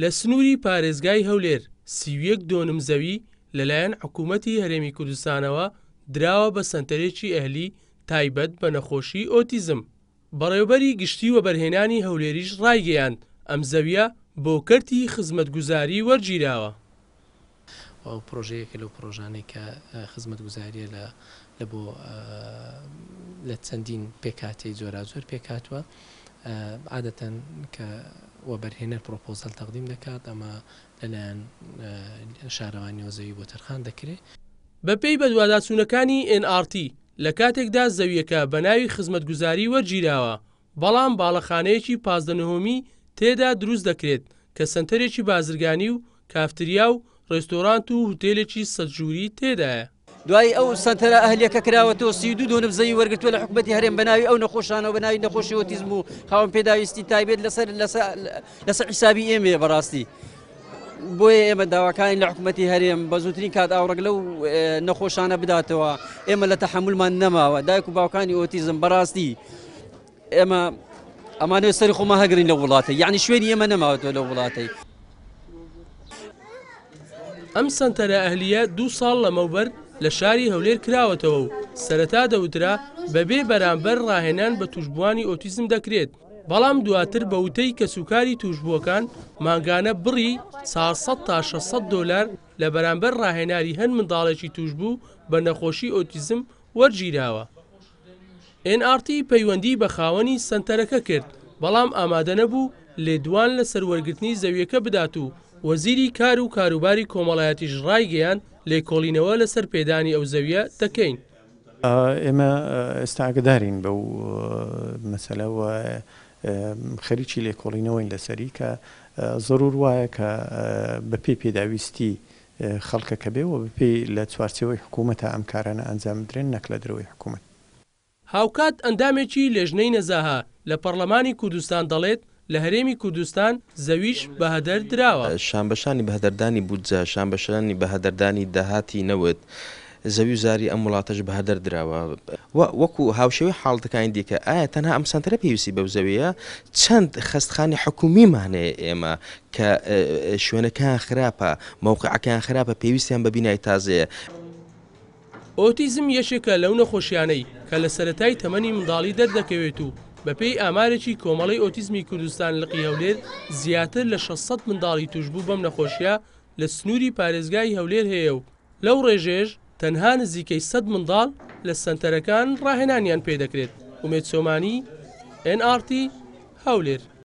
لە سنووری پارێزگای هەولێر 31 دۆنم زەوی لەلایەن حکوومەتی هەرێمی کوردستانەوە دراوە بە سەنتەرێکی ئەهلی تایبەت بە نەخۆشی ئۆتیزم. بەڕێوبەری گشتی وەبەرهێنانی هەولێریش ڕایگەیاند، ئەم زەوییە بۆ کەرتی خزمەتگوزاری وەرگیراوە. و ئەو پرۆژەیە یەکە لەو پرۆژانەی کە خزمەتگوزارییە لە لە بۆ لە چەندین پێکهاتەی جۆراوجۆر پێکهاتووە. عادەتەن کە وەبەرهێنەر پرۆپۆزەل تەقدیم دەکات ئەمە لەلایەن شارەوانیەوە زەوی بۆ تەرخان دەکرێت. بەپێی بەدواداچوونەکانی ئێن ئاڕ تی، لە کاتێکدا زەوییەکە بە ناوی خزمەتگوزاری وەرگیراوە، بەڵام باڵەخانەیەکی 15 نهۆمی تێدا دروست دەکرێت کە سەنتەرێکی بازرگانی و کافتریا و ڕێستۆرانت و هوتێلێکی سەد ژووری تێدایە. دوای ئەو سەنتەرە ئەهلیەکە کراوەتەوە 32 دۆنم زەوی وەرگرتووە لە حکومەتی هەرێم بە ناوی ئەو نەخۆشانەوە بە ناوی نەخۆشی ئۆتیزم و خاوەن پێداویستی تایبەت لەسەر لەسەر حیسابی ئێمەیە بەڕاستی. بۆیە ئێمە داواکانی لە حکوومەتی هەرێم بە زووترین کات ئاوڕک لەو نەخۆشانە بداتەوە ئێمە لە تەحملمان نەماوە دایک و باوکانی ئۆتیزم بەڕاستی ئێمە ئەمانەوێت سەری خۆمان هەگرین لەو وڵاتە یعنی شوێنی ئێمە نەماوەتەوە لەو وڵاتەی. ئەم سەنتەرە ئەهلییە دوو ساڵ لەمەوبەر لە شاری هەولێر کراوەتەوە و سەرەتا دەوترا بەبێ بەرامبەر ڕاهێنان بە تووشبووانی ئۆتیزم دەکرێت، بەڵام دواتر بە وتەی کەسوکاری تووشبووەکان مانگانە بڕی 400 تا 600 دۆلار لە بەرامبەر ڕاهێناری هەر منداڵێکی تووشبوو بە نەخۆشی ئۆتیزم وەرگیراوە. ئێن ئاڕ تی پەیوەندی بە خاوەنی سەنتەرەکە کرد، بەڵام ئامادەنەبوو لێدوان لەسەر وەرگرتنی زەوییەکە بدات و وەزیری کار و کاروباری کۆمەڵایەتیش ڕایگەیاند، لێکۆڵینەوە لەسەر پێدانی ئەو زەوییە دەکەین. ئێمە ئێستا ئاگادارین بەو مەسەلە و خەریکی لێکۆڵینەوەین لەسەری کە زەرور وایە کە بەپێی پێداویستی خەڵکەکە بێ و بەپێی لە چوارچێوەی حکوومەتا ئەم کارانە ئەنجام بدرێن نەک لە درەوەی حکوومەت. هاوکات ئەندامێکی لێژنەی نەزاهە لە پەڕلەمانی کوردستان دەڵێت، لە هەرێمی کوردستان زەویش بەهەدەر دراوە. شانبەشانی بەهەدەردانی بودجە، شانبەشانی بەهەدەردانی داهاتی نەوت، زەوی و زاری ئەم وڵاتەش بەهەدەر دراوە و وەکو هاوشێوەی حاڵەتەکانی دیکە، ئایا تەنها ئەم سەنتەرە پێویستی بەو زەوییە؟ چەند خەستخانەی حکومیمان هەیە ئێمە کە شوێنەکەیان خراپە، مەوقعەکەیان خراپە، پێویستیان بە بینای تازەیە. ئۆتیزم یەکێکە لەو نەخۆشیانەی کە لە سەرەتای تەمەنی منداڵی دەردەکەوێت و بەپێی ئامارێکی کۆمەڵەی ئۆتیزمی کوردستان لقی هەولێر زیاتر لە 600 منداڵی تووشبوو بەم نەخۆشیە لە سنووری پارێزگای هەولێر هەیە و لەو ڕێژەیەش تەنها نزیکەی سەد منداڵ لە سەنتەرەکان ڕاهێنانیان پێدەکرێت. ئومێد سۆمانی، ئێن ئاڕ تی، هەولێر.